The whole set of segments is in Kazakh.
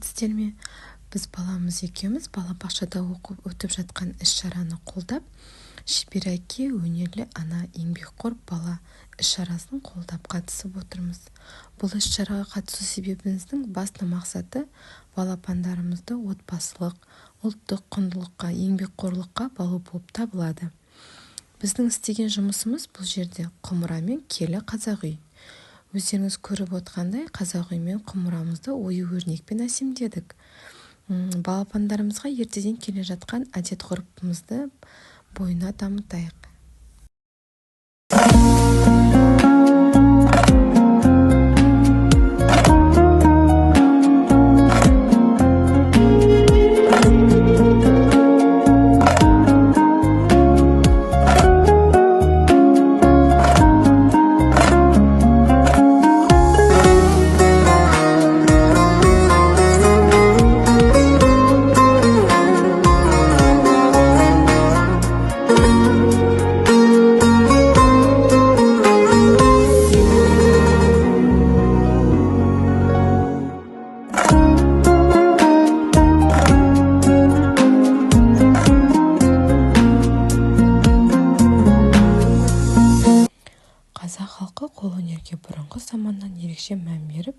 Сәлеметсіздер ме? Біз баламыз екеуміз балабақшада оқып өтіп жатқан іс-шараны қолдап, «Шебер әке, өнерлі ана, еңбекқор бала» іс-шарасын қолдап қатысып отырмыз. Бұл іс-шараға қатысу себебіміздің басты мақсаты балапандарымызды отбасылық, ұлттық құндылыққа, еңбекқорлыққа баулу болып табылады. Біздің істеген жұмысымыз бұл жерде құмыра мен келі қазақ үй. Өздеріңіз көріп отқандай, қазақ үй мен құмырамызды ою-өрнекпен әсемдедік. Балапандарымызға ертеден келе жатқан әдет-ғұрпымызды бойына дамытайық. Қазақ халқы қолөнерге бұрынғы заманнан ерекше мән беріп,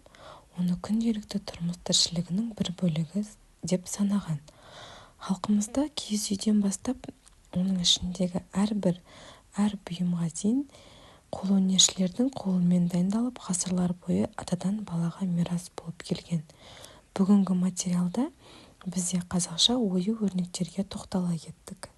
оны күнделікті тұрмыс тіршілігінің бір бөлігі деп санаған. Халқымызда киіз үйден бастап, оның ішіндегі әрбір әр бұйымға дейін қолөнершілердің қолымен дайындалып, ғасырлар бойы атадан балаға мирас болып келген. Бүгінгі материалда бізде қазақша ою-өрнектерге тоқтала кеттік.